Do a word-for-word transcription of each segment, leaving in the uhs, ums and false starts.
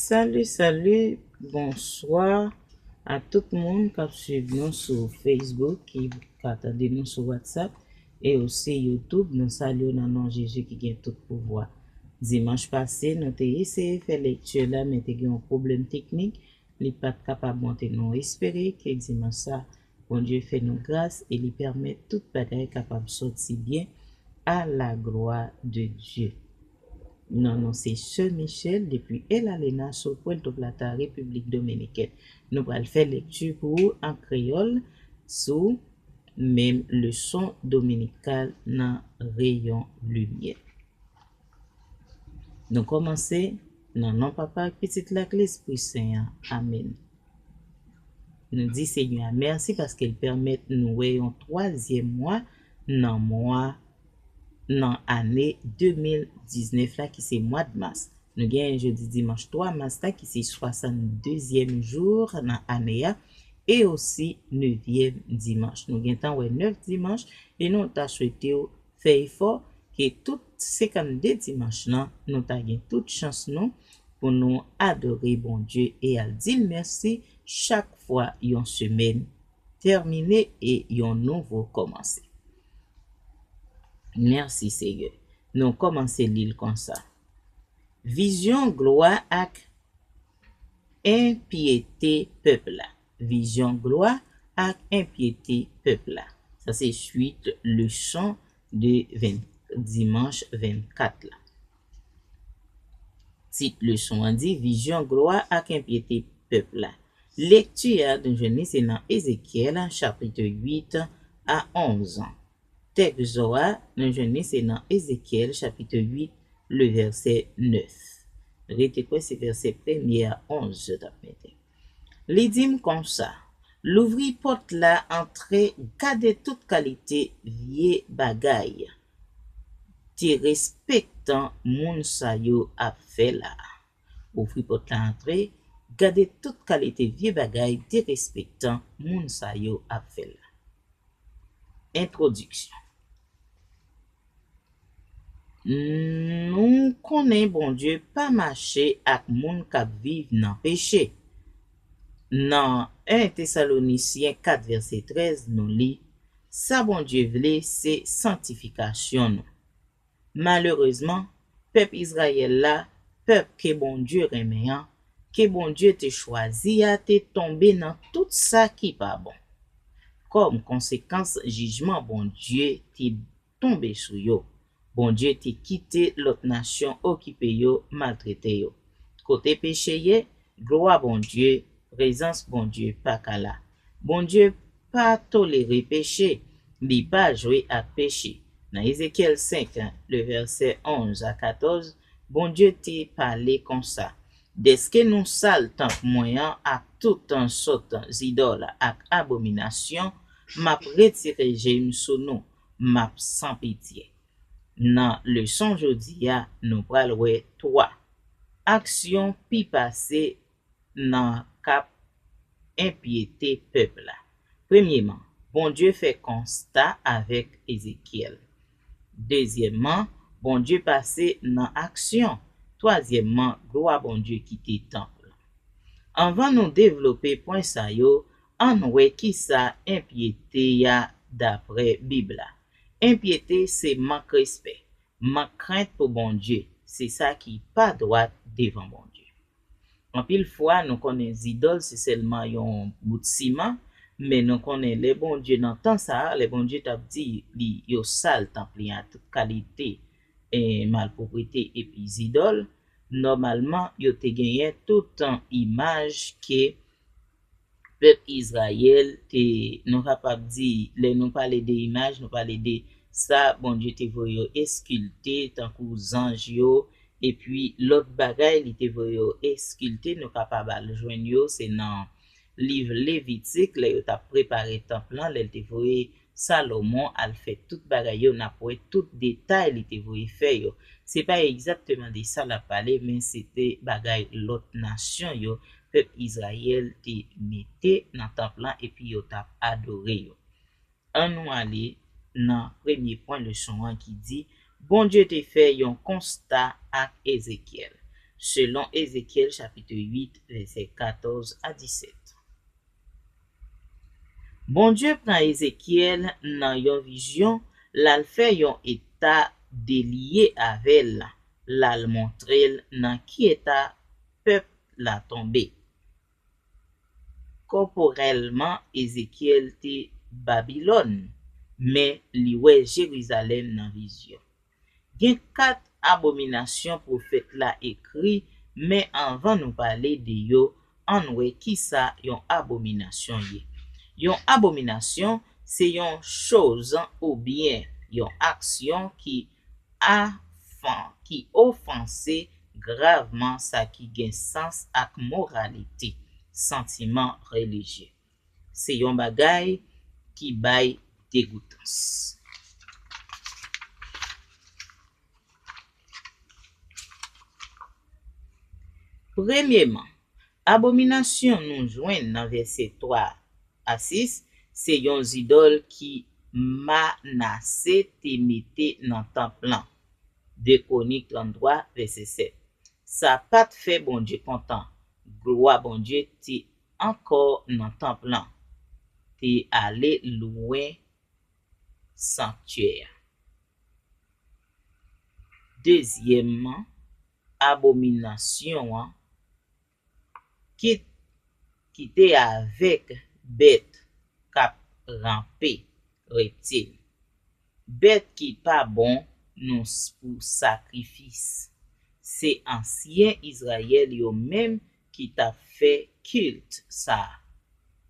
Salut, salut, bonsoir à tout moun k ap swiv nou sou Facebook, ki ka tande nou sou WhatsApp, e osi YouTube. Nou salye w nan non Jezi ki gen tout pouvwa. Dimanch pase, nou te eseye fè lekti la, men te gen yon pwoblèm teknik. Li pa t kapab monte. Nou espere ke dimanch sa, Bondye fè nou gras e li pèmèt tout bagay kapab sòti byen, à la gloire de Dieu. Non, non, se Sè Michel depi El Alena sou Puerto Plata, Repiblik Dominikèn. Nou pral fè lekti pou ou an kreyòl sou menm leson dominikal nan Reyon Limyè. Nou kòmanse nan non Papa ak Pitit l ak Lespri Sen an. Amèn. Nou di Senyè a mèsi paske l pèmèt nou wè yon twazyèm mwa nan mwa, nan ane de mil diznèf la, ki se mwa d mas. Nou genyen jodi dimanch twa mas la, ki se swasanndezyèm jou nan ane a, e osi nevyèm dimanch. Nou gentan wè nèf dimanch, e nou ta swete w fè efò ke tout senkannde dimanch lan, nou ta gen tout chans nou pou nou adore Bondye e al di l mèsi chak fwa yon semèn tèmine e yon nouvo kòmanse. Mèsi, Senyè. Nou kòmanse li l konsa. Vizyon glwa ak enpyete pèp la. Vizyon glwa ak enpyete pèp la. Sa se swit leson de ven, dimanch vennkat la. Tit leson an di Vizyon glwa ak enpyete pèp la. Lekti a nou jwenn li se nan Ezekyèl chapit uit a onz. Tèks zò a, nou jwenn li se nan Ezekyèl chapit uit, le vèsè nèf. Rete kwè se vèsè premye a onz yo t ap mete. Li di m konsa, louvri pòt la, antre, gade tout kalite vye bagay derespektan moun sa yo ap fè la. Ouvri pòt la, antre, gade tout kalite vye bagay derespektan moun sa yo ap fè la. Entwodiksyon. Nou konnen Bondye pa mache ak moun k ap viv nan peche. Nan en Tesalonisyen kat vèsè trèz, nou li, sa Bondye vle, se santifikasyon nou. Malerezman, pèp Izrayèl la, pèp ke Bondye renmen an, ke Bondye te chwazi a, te tonbe nan tout sa ki pa bon. Kòm konsekans, jijman Bondye te tonbe sou yo. Bondye te kite lòt nasyon okipe yo, maltrete yo. Kote peche ye, glwa Bondye, prezans Bondye pa ka la. Bondye pa tolere peche, li pa jwe ak peche. Nan Ezekyèl senk, le vèsè onz a katòz, Bondye te pale konsa, dèske nou sal tanp mwen an ak tout sòt zidòl ak abominasyon, m ap retire je m sou nou, m ap san pitye. Nan leson jodi a, nou pral wè twa aksyon pi pase nan k ap enpyete pèp la. Premyeman, Bondye fè konsta avèk Ezekyèl. Dezyèmman, Bondye pase nan aksyon. Twazyèmman, glwa Bondye kite tanp lan. Anvan nou devlope pwen sa yo, ann wè kisa enpyete a daprè Bib la. Enpyete se mank respè, mank krent pou Bondye, se sa ki pa dwat devan Bondye. Anpil fwa, nou konnen zidòl se sèlman yon bout siman, men nou konnen lè Bondye nan tan sa a, lè Bondye t ap di li yo sal tanp li a tout kalite, eh, malpwoprete epi zidòl, nòmalman, yo te genyen tout imaj ke pèp Izrayèl te, nou kapab di, lè nou pale de imaj, nou pale de sa Bondye te voye yo eskilte, tankou zanj yo, epi lòt bagay li te voye yo eskilte, nou kapab al jwenn yo, se nan liv Levitik, lè yo t ap prepare tanp lan, lè l te voye Salomon al fè tout bagay yo, n ap wè tout detay li te voye fè yo. Se pa egzakteman de sa l ap pale, men se te bagay lòt nasyon yo, pèp Izrayèl te mete nan tanp lan epi yo t ap adore yo. Ann nou ale nan premye pwen leson an ki di, Bondye te fè yon konsta ak Ezekyèl. selon Ezekyèl chapit uit, vèsè katòz a disèt. Bondye pran Ezekyèl nan yon vizyon, l al fè yon eta de lye avè l, l al montre l nan ki eta pèp la tonbe. Kòporèlman, Ezekyèl te Babilòn, men li wè Jerizalèm nan vizyon. Gen kat abominasyon pwofèt la ekri, men anvan nou pale de yo, ann wè kisa yon abominasyon ye. Yon abominasyon se yon choz oubyen yon aksyon ki afan, ki ofanse gravman sa ki gen sans ak moralite, santiman relijye. Se yon bagay ki bay degoutans. Premyeman, abominasyon nou jwenn nan vèsè twa a sis se yon zidòl ki Manase te mete nan tanp lan. De Kwonik tranntwa, vèsè sèt. Sa pa t fè Bondye kontan. Glwa Bondye te ankò nan tanp lan, te ale lwen sanktyè a. Dezyèmman, abominasyon an ki, ki te avèk bèt k ap ranpe, reptil. Bèt ki pa bon nou s- pou sakrifis. Se ansyen Izrayèl yo menm ki t ap fè kilt sa a.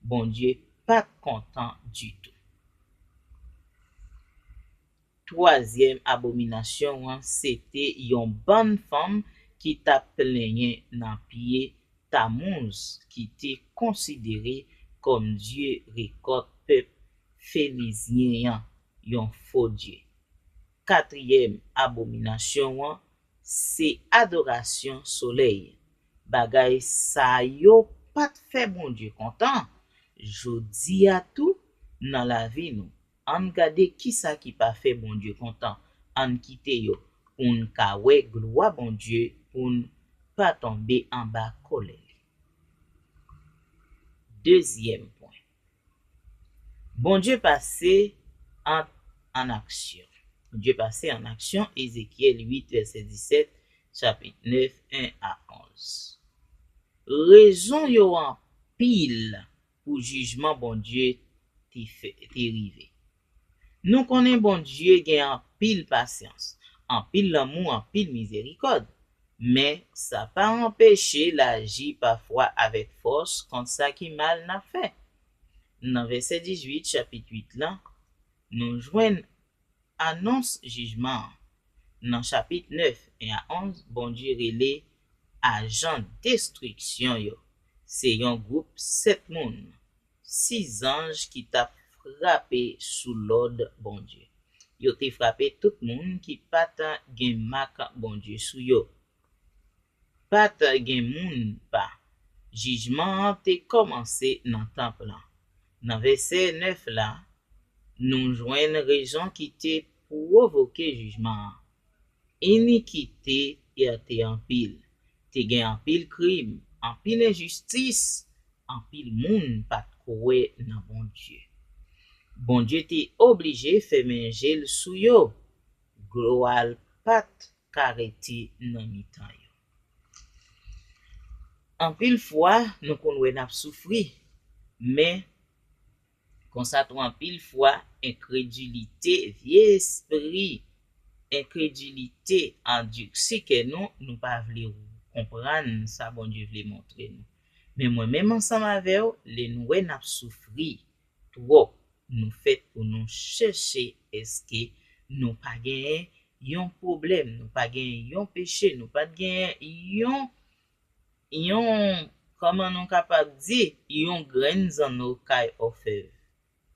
Bondye pa t kontan ditou. Twazyèm abominasyon an se te yon bann fanm ki t ap plenyen nan pye Tamouz, ki te konsidere kòm dye rekòt pèp Felizyen an, yon fo dye. Katriyèm abominasyon an se adorasyon solèy. Bagay sa yo pa t fè Bondye kontan. Jodi a tou, nan lavi nou, ann gade kisa ki pa fè Bondye kontan. Ann kite yo pou n ka wè glwa Bondye, pou n pa tonbe anba kòlè li. Dezyèm pwen. Bondye pase an, an aksyon. Bondye pase an aksyon, Ezekyèl uit, vèsè disèt, chapit nèf, en a onz. Rezon yo anpil pou jijman Bondye te fè, te rive. Nou konnen Bondye gen anpil pasyans, anpil lanmou, anpil mizerikòd. Men, sa pa anpeche l aji pafwa avèk fòs kont sa ki mal n ap fè. Nan vèsè dizuit, chapit uit lan, nou jwenn anons jijman an. Nan chapit nèf, en a onz, Bondye rele ajan destriksyon yo. Se yon gwoup sèt moun, sis zanj ki t ap frape sou lòd Bondye. Yo te frape tout moun ki pa t gen mak Bondye sou yo. Pa t gen moun pa. Jijman an te kòmanse nan tanp lan. Nan vèsè nèf la, nou jwenn rezon ki te pwovoke jijman an. Inikite te anpil. Te gen anpil krim, anpil enjistis, anpil moun pa t kwè nan Bondye. Bondye te oblije fèmen je l sou yo. Glwa l pa t ka rete nan mitan yo. Anpil fwa, nou konn wè n ap soufri, men konsa tou anpil fwa, enkredilite, vye espri, enkredilite andisi kè nou, nou pa vle konprann sa Bondye vle montre nou. Men mwen menm ansanm avè w, lè nou wè n ap soufri twòp, nou fèt pou nou chèche èske nou pa genyen yon pwoblèm, nou pa genyen yon peche, nou pa t genyen yon, yon, kòman nou kapab di, yon grenn zanno kay òfèv,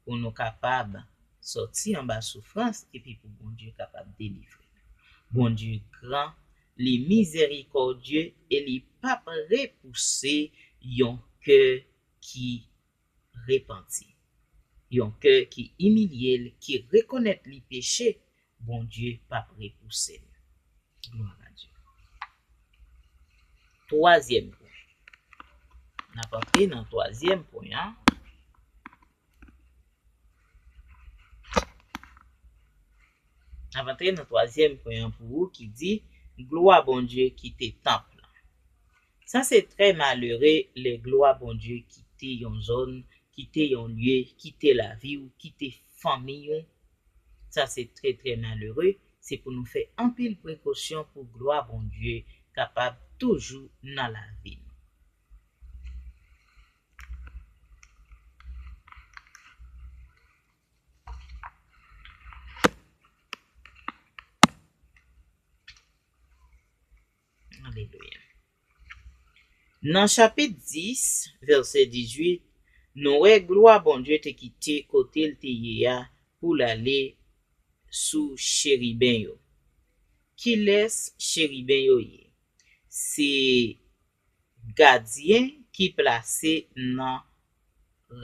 pou nou kapab sòti anba soufrans epi pou Bondye kapab delivre nou. Bondye gran, li mizerikòdye e li p ap repouse yon kè ki repanti. Yon kè ki imilye l, ki rekonèt li peche, Bondye p ap repouse l. Glwa a Dye. Twazyèm pwen. N ap antre nan twazyèm pwen an. N ap antre nan twazyèm pwen an pou ou ki di, glwa Bondye kite tanp lan. Sa se trè malere lè glwa Bondye kite yon zòn, kite yon lye, kite lavi w, kite fanmi w. Sa se trè, trè malere. Se pou nou fè anpil prekosyon pou glwa Bondye kapab toujou nan lavi nou. Alelouya. Nan chapit dis, vèsè dizuit, nou wè glwa Bondye te kite kote l te ye a pou l ale sou cheriben yo. Kilès cheriben yo ye? Se gadyen ki plase nan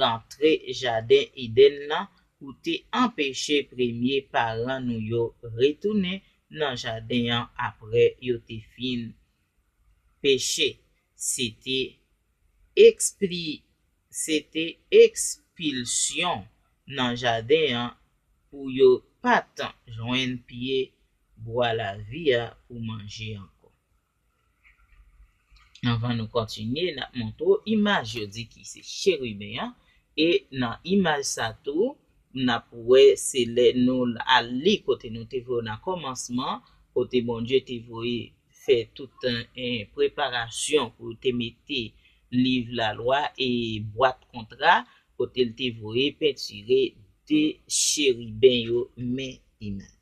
rantre jaden Edenn nan pou te anpeche premye paran nou yo retounen nan jaden an apre yo te fin peche. Se te ekspli-, se te ekspilsyon nan jaden an pou yo pa t jwenn pye bwa lavi a pou manje ankò. Anvan nou kontinye, n ap montre w imaj yo di ki se cheriben an. E nan imaj sa tou, n ap wè se lè nou al li kote nou te voye nan kòmansman, kote Bondye te voye fè tout, eh, preparasyon pou te mete liv lalwa e bwat kontra, kote l te voye pentire de cheriben yo, men imaj.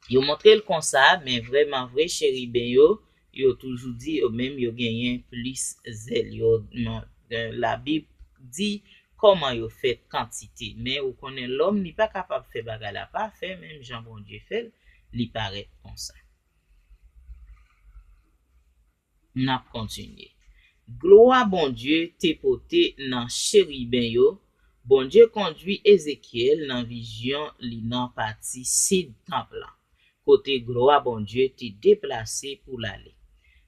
Yo montre l konsa, men vrèman vre, cheriben yo, yo toujou di yo menm yo genyen plis zèl. Yo, non, eh, Labib di kòman yo fèt kantite. Men ou konnen lòm, li pa kapab fè bagay la pafè, menm jan Bondye fè l, li parèt konsa. N ap kontinye. Glwa Bondye te pote nan cheriben yo. Bondye kondui Ezekyèl nan vizyon li nan pati sid tanp lan, kote glwa Bondye te deplase pou l ale.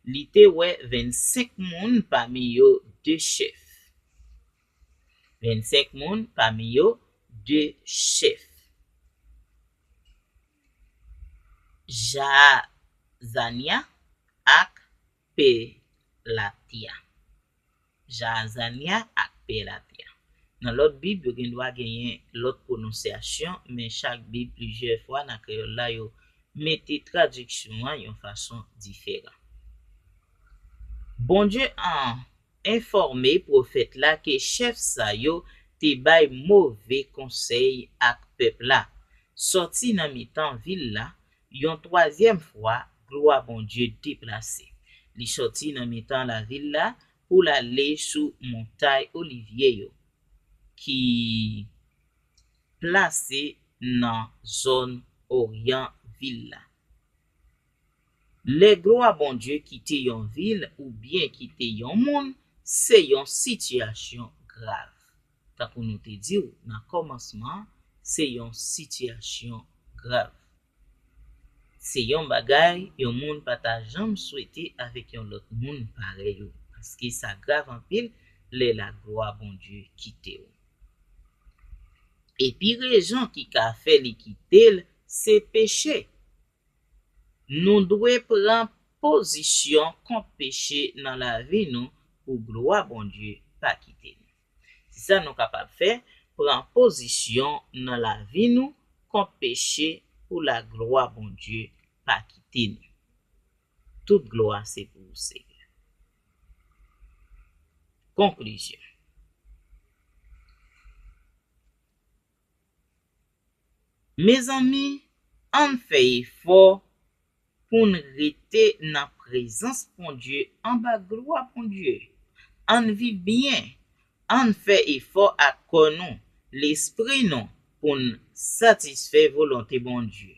Li te wè vennsenk moun, pami yo de chèf. Vennsenk moun, pami yo de chèf. Jaazanya ak Pelatya. Jaazanya ak Pelatya. Nan lòt Bib, yo gen dwa genyen lòt pwononsyasyon, men chak Bib, plizyè fwa nan kreyòl la, yo mete tradiksyon an yon fason diferan. Bondye an enfòme pwofèt la ke chèf sa yo te bay move konsèy ak pèp la. Sòti nan mitan vil la, yon twazyèm fwa, glwa Bondye deplase. Li sòti nan mitan lavil la pou l ale sou montay Olivye yo, ki plase nan zòn oryan vil la. Lè glwa Bondye kite yon vil oubyen kite yon moun, se yon sitiyasyon grav. Tankou nou te di w nan kòmansman, se yon sitiyasyon grav. Se yon bagay yon moun pa ta janm swete avèk yon lòt moun parèy ou, paske sa grav anpil lè laglwa Bondye kite w. Epi rezon ki ka fè li kite l, se peche. Nou dwe pran pozisyon kont peche nan lavi nou pou glwa Bondye pa kite nou. Se sa nou kapab fè, pran pozisyon nan lavi nou kont peche pou laglwa Bondye pa kite nou. Tout glwa se pou ou, Senyè. Konklizyon. Mezanmi, ann fè efò pou n rete nan prezans Bondye, anba glwa Bondye. Ann viv byen, ann fè efò ak kò nou, lespri nou, pou n satisfè volonte Bondye.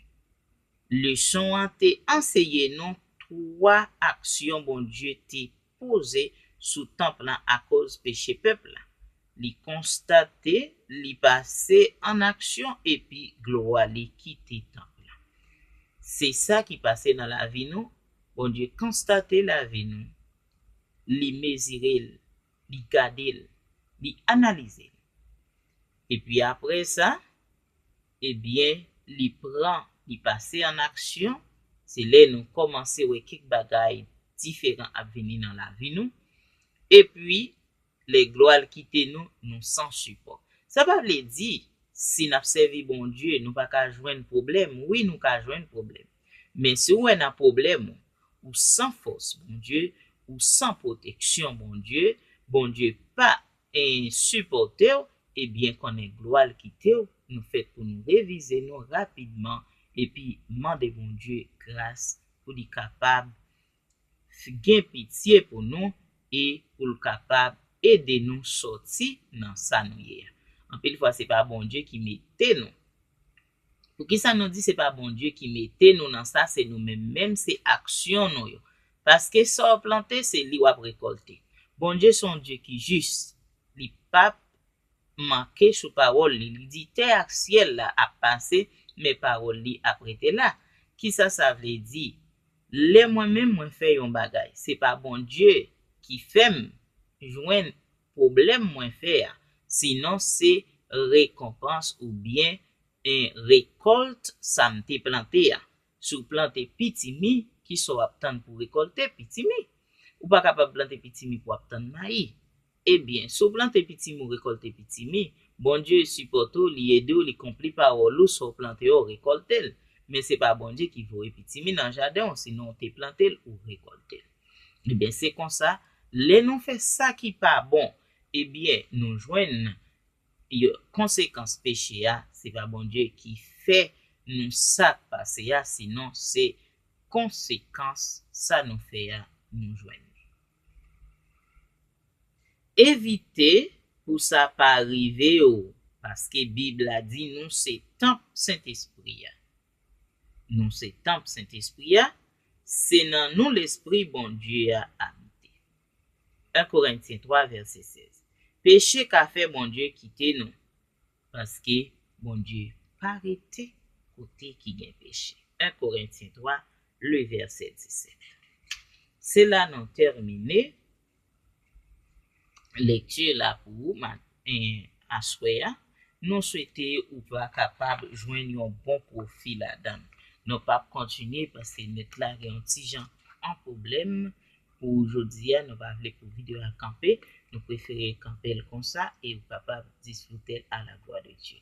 Leson an te anseye nou twa aksyon Bondye te poze sou tanp lan akoz peche pèp la. Li konstate, li pase an aksyon epi glwa li kite tanp lan. Se sa ki pase nan lavi nou. Bondye konstate lavi nou, li mezire l, li gade l, li analize l. Epi apre sa, ebyen, li pran, li pase an aksyon. Se lè nou kòmanse wè kèk bagay diferan ap vini nan lavi nou. Epi, lè glwa l kite nou, nou san sipò. Sa pa vle di, si n ap sèvi Bondye, nou pa ka jwenn pwoblèm. Wi, nou ka jwenn pwoblèm. Men si w wè nan pwoblèm ou, ou san fòs Bondye, ou san pwoteksyon Bondye, Bondye pa, eh, sipòte w, ebyen konnen glwa l kite w. Nou fèt pou nou revize nou rapidman epi mande Bondye gras pou li kapab gen pitye pou nou e pou l kapab ede nou sòti nan sa nou ye a. Anpil fwa, se pa Bondye ki mete nou. Poukisa nou di se pa Bondye ki mete nou nan sa, se nou menm menm, se aksyon nou yo. Paske sa w plante, se li w ap rekòlte. Bondye se yon Dye ki jis. Li p ap manke sou pawòl li. Li di tè ak syèl la ap pase, men pawòl li ap rete la. Kisa sa vle di? Lè mwen menm mwen fè yon bagay, se pa Bondye ki fè m jwenn pwoblèm mwen fè a, sinon se rekonpans oubyen, eh, rekòlt sa m te plante a. Si w plante pitimi, kisa w ap tann pou w rekòlte? Pitimi. Ou pa kapab plante pitimi pou w ap tann mayi. Ebyen, si w plante pitimi, w rekòlte pitimi, Bondye sipòte w, li ede w, li konpli pawòl ou, sa w plante a, w rekòlte l. Men se pa Bondye ki voye pitimi nan jaden w, sinon w te plante l, ou rekòlte l. Ebyen, se konsa, lè nou fè sa ki pa bon, ebyen, nou jwenn yo, konsekans peche a, se pa Bondye ki fè nou sa k pase a, sinon se konsekans sa nou fè a nou jwenn li. Evite pou sa pa rive w, paske Bib la di nou se tanp Sentespri a. Nou se tanp Sentespri a, se nan nou Lespri Bondye a abite. En Korentyen twa, vèsè sèz. Peche ka fè Bondye kite nou, paske Bondye pa rete kote ki gen peche. En Korentyen twa, le vèsè disèt. Se la nou tèmine lekti la pou ou maten aswè a. Nou swete ou va kapab jwenn yon bon pwofi ladan l. Nou p ap kontinye paske nèt la gen yon ti jan an pwoblèm pou jodi a. Nou pa vle pou videyo a kanpe. Nou prefere kanpe l konsa e ou kapab disfrute l à la gloire de Dieu.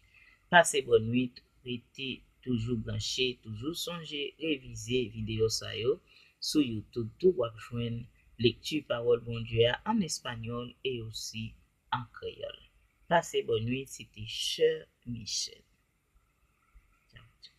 Pase bòn nwit, rete toujou branche, toujou sonje revize videyo sa yo sou YouTube tou. W ap jwenn lekti pawòl Bondye a an espanyòl e osi an kreyòl. Pase bòn nwit, se te Sè Michel. Tchaw, tchaw.